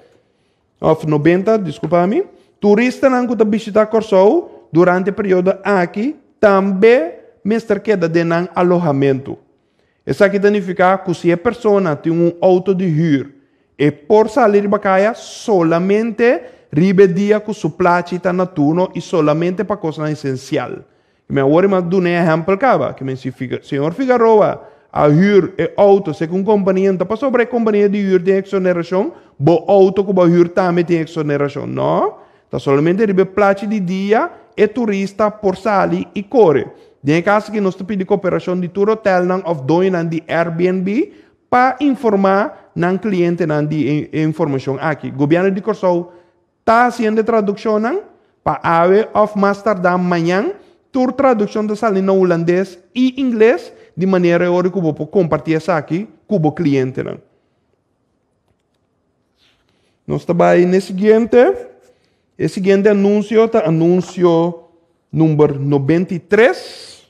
òf 90, diskulpa mi. Turistanan ku ta bishitá Kòrsou durante e periodo aki tambe mester keda den nan alohamentu. Esaki ta nifiká ku si e persona tin un outo di hür, e por sali riba kaya solamente riba e dia ku su plachi ta na turno i solamente pa kosnan esensial. Mi awor mi a duna e ehèmpel kaba, ke men si señor Figaroa a hür e outo seka un kompania, no ta pasobra e kompania di hür tin eksonerashon, bo outo ku bo a hür tambe tin eksonerashon. No, Ta solamente riba e plachi di dia e turista por sali i kore. Den e kaso aki nos ta pidi koperashon di tur hotelnan òf doñonan di Airbnb pa informá nan klientenan di e informashon aki. Gobièrnu di Kòrsou ta hasiendo e tradukshonnan pa awe òf mas tardá mañan. Tur tradukshon ta sali na hulandes i ingles di manera e ora ku bo por kompartí esaki ku bo klientenan. Nos ta bai n'e siguiente. E siguiente anunsio ta anunsio number 93.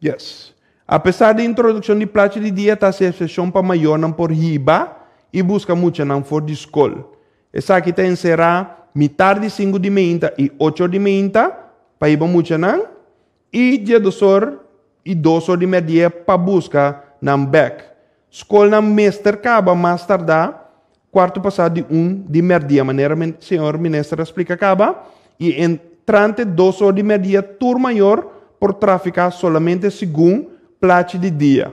Yes. Apesar di introdukshon di plachi di dia ta hasi eksepshon pa mayornan por hiba i buska muchanan for di skol. Esaki ta enserá mitar di sinku di meinta i ocho di meinta pa hiba muchanan I djedosor i dosor di mèrdia pa buska nan bèk. Skolnan mester kaba mas tardá kuartu pasá di un di mèrdia, manera señor minister a splika kaba, i entrante dosor di mèrdia tur mayor por trafiká solamente segun plachi di dia.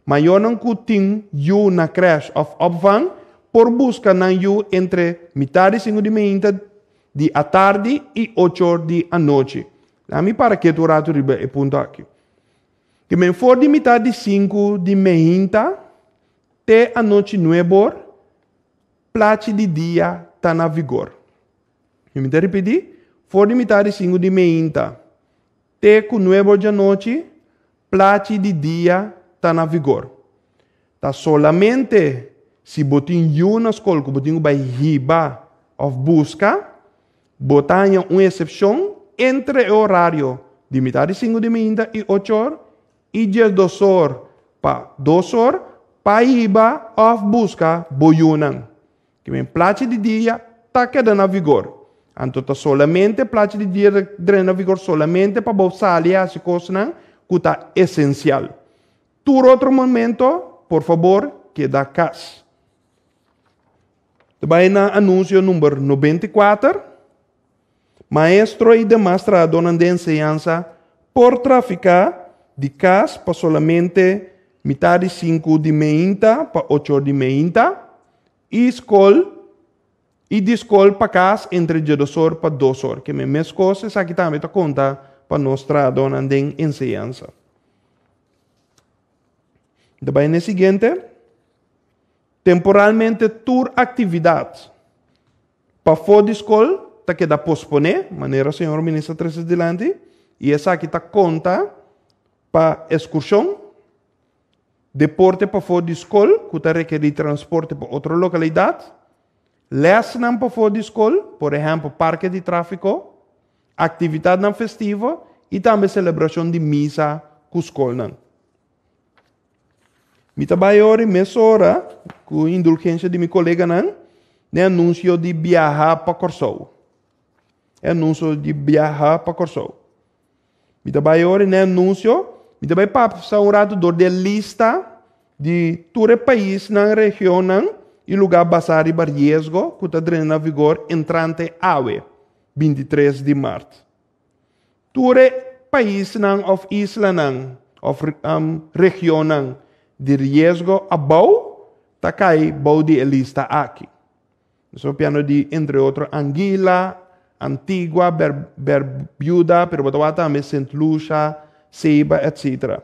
Mayornan ku tin yu na krèsh òf opvang por buska nan yu entre mitar di sinku di meinta di atardi i ocho or di anochi. Laga mi para ketu un ratu riba e punto aki. Ke men for di mitar di sinku di meinta te anochi nuebor, plachi di dia ta na vigor. Mi ta ripití, for di mitar di sinku di meinta te ku nuebor djanochi, plachi di dia ta na vigor. Ta solamente si bo tin yu na skol ku bo tin ku bai hiba òf buska, bo ta haña un esepshon entre e orario di mitar di sinku di mainta i ocho or i diesdos or pa dos or pa hiba òf buska bo yunan. Ke men plachi di dia ta keda na vigor. Anto ta solamente plachi di dia ta drenta na vigor solamente pa bo sali hasi kosnan ku ta esensial. Tur otro momento, por fabor, keda kas. Ta bai na anunsio number 94. Maestro i demas trahadónan den enseñansa por trafiká di kas pa solamente mitar di sinku di meinta pa ocho or di meinta i skol i di skol pa kas entre djedos or pa dos or. Ke men meskos esaki tambe ta konta pa nos trahadónan den enseñansa. Ta bai na e siguiente. Temporalmente tur aktividat pafó di skol ta keda posponé, manera señor Minister a trese dilanti, i esaki ta konta pa eskurshon, deporte pafó di skol ku ta rekerí transporte pa otro lokalidat, lèsnan pafó di skol, por ehèmpel parke di tráfiko, aktividatnan festivo i tambe selebrashon di misa ku skolnan. Mi ta bai ori mesora, ku indulgensia di mi koleganan, n'e anunsio di biaha pa Kòrsou. E anunsio di biaha pa Kòrsou. Mi ta bai ori n'e anunsio, mi ta bai pasa un ratu dor di e lista di tur e paisnan, regionnan i lugá basá riba riesgo ku ta drenta na vigor entrante awe, 23 di mart. Tur e paisnan òf islanan òf regionnan di riesgo abou ta kai bou di e lista aki. Nos ta papiando di entre otro Anguilla, Antigua, Berbuda, pero bo ta wak tambe Sint Lucia, Saba, etc.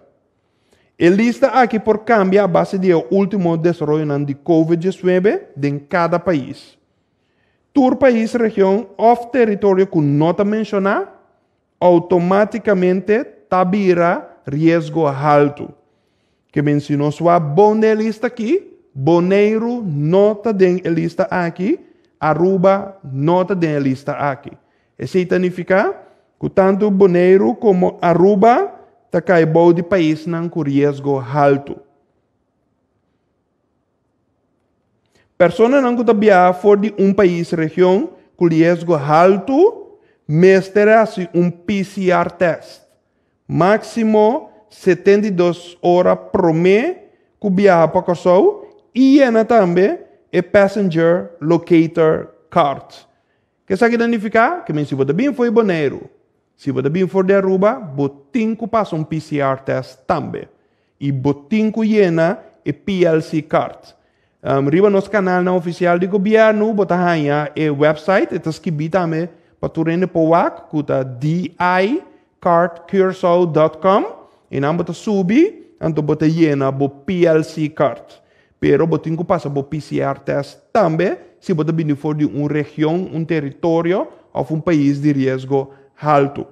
E lista aki por kambia a base di e último desaroyonan di Covid 19 den kada pais. Tur pais, region òf teritorio ku no ta menshoná, outomátikamente ta bira riesgo haltu. Ke men si nos wak bon den e lista akí, Boneiru no ta den e lista akí, Aruba no ta den e lista akí. Esei ta nifiká ku tantu Boneiru komo Aruba ta kai bou di paisnan ku riesgo haltu. Personanan ku ta biaha for di un pais region ku riesgo haltu mester hasi un PCR tèst máksimo 72 ora promé ku biaha pa Kòrsou i yena tambe e Passenger Locator Card. Ke esaki ta nifiká? Ke men si bo ta bin for di Boneiru, si bo ta bin for di Aruba, bo tin ku pasa un PCR tèst tambe. I bo tin ku yena e PLC card. Riba nos kanalnan ofisial di gobièrnu bo ta haña e wèpsait, e ta skibí tambe pa tur hende por wak, ku ta dicardcuracao.com. Einan bo ta subi, anto bo ta yena bo PLC card. Pero bo tin ku pasa bo PCR tèst tambe si bo ta bini for di un region, un teritorio òf un pais di riesgo haltu.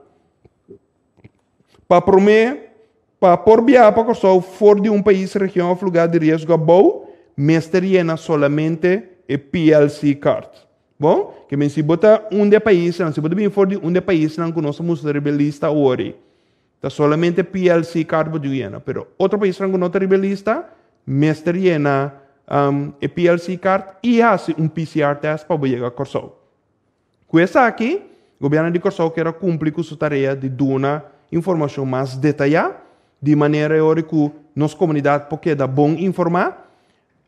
Pa promé, pa por biaha pa Kòrsou for di un pais, region òf lugá di riesgo abou, mester yena solamente e PLC card. Bon, ke men si bo ta un di e paisnan, si bo ta bini for di un di e paisnan ku nos a mustra riba e lista awor ei, Ta solamente PLC card bo tin ku yena, pero otro paisnan ku no ta riba e lista mester yena e PLC card i hasi un PCR test pa bo yega Kòrsou. Ku esaki, gobièrnu di Kòrsou kier a kumpli ku su tarea di duna informashon mas detayá, di manera e ora ku nos komunidat por keda bon informá.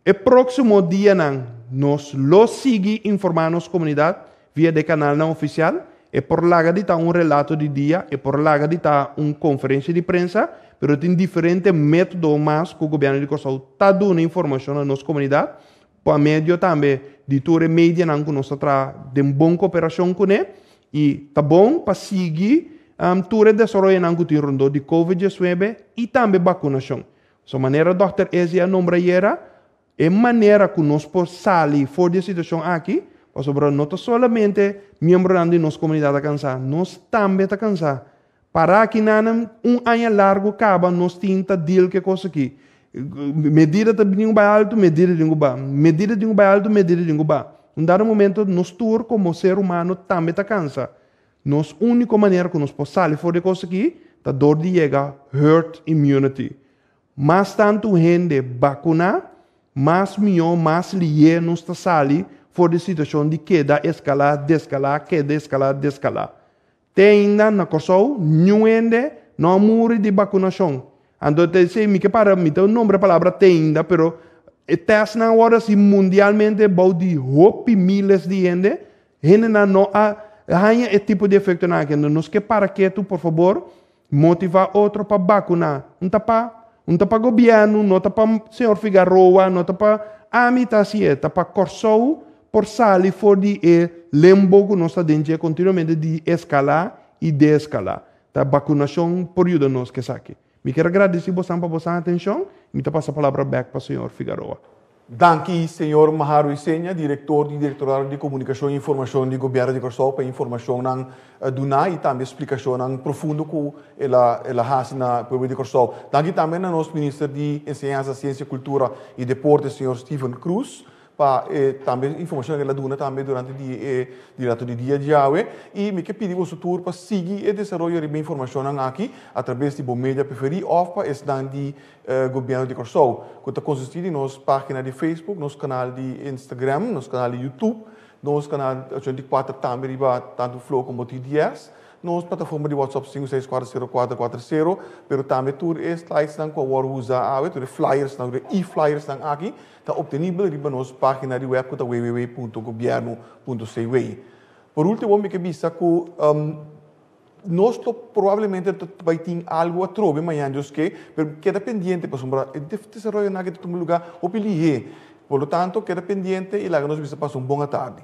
E próksimo dianan nos lo sigui informá nos komunidat via di e kanalnan ofisial. E por laga di ta un relato di dia, e por laga di ta un konferensia di prensa, pero tin diferente método mas ku gobièrnu di Kòrsou ta duna informashon na nos komunidat, pa medio tambe di tur e medianan ku nos ta traha den bon koperashon kuné. I ta bon pa sigui tur e desaroyonan ku tin rondó di Covid 19 i tambe bakunashon. So manera dòkter Ezi a nombra ayera, e manera ku nos por sali for di e situashon aki, pasobra no ta solamente miembronan di nos komunidat ta kansá, nos tambe ta kansá. Para aki nan un aña largu kaba nos tin ta deal ku e kos aki. Medida ta bini ku bai altu, medida tin ku ba. Medida tin ku bai altu, medida tin ku ba. Un dado momento nos tur komo ser humano tambe ta kansa. Nos úniko manera ku nos por sali for di e kos aki ta dor di yega herd immunity. Mas tantu hende bakuná, mas mihó, mas lihé nos ta sali for di situashon di keda eskalá, deskalá, keda eskalá, deskalá. Te ainda na Kòrsou niun hende no a muri di bakunashon. Anto ta esei mi ke para, mi ta nombra e palabra te ainda, pero e tèstnan a wòrdu hasi mundialmente bou di hopi miles di hende, hendenan no a haña e tipo di efektonan aki. Anto nos ke para ketu, por fabor, Motivá otro pa bakuná. Un ta pa, un ta pa gobièrnu, no ta pa señor Figaroa, no ta pa ami ta hasié, ta pa Kòrsou por sali for di e lembo ku nos ta den dje kontinuamente di eskalá i deeskalá. Ta bakunashon por yuda nos ku esaki. Mi kier a gradisí bosan pa bosan atenshon i mi ta pasa palabra bèk pa señor Figaroa. Danki señor Maharu Isenia, director di Directorado di Comunicacion y Informacion di Gobierno di Corsou pa e informacionnan duna y tambe splicacionnan profundo cu el a el a haci na pueblo di Corsou. Danki tambe na nos Minister di Enseñansa, Ciencia, Cultura y Deporte señor Steven Croes pa e tambe informacionnan cu el a duna tambe durante di e dirato di dia djawe. Y mi ke pidi boso tur pa sigui e desaroyo riba e informacionnan aki a traves di bo media preferi of pa esnan di Gobièrnu di Kòrsou, ku ta konsistí di nos página di Facebook, nos kanal di Instagram, nos kanal di YouTube, nos kanal 84 tambe riba tantu Flow komo TDS, nos plataforma di WhatsApp 5640440, pero tambe tur e slidesnan ku a wòrdu usá awe, tur e flyersnan, tur e e-flyersnan aki ta optenibel riba nos página di wèb ku ta www.gobièrnu.cw. Por último mi ke bisa ku Nos lo probablemente ta bai tin algu atrobe mañan Dios ke, pero keda pendiente pasobra e desaroyonan aki ta tuma luga hopi lihé. Por lo tanto, keda pendiente i laga nos bisa pasa un bon atardi.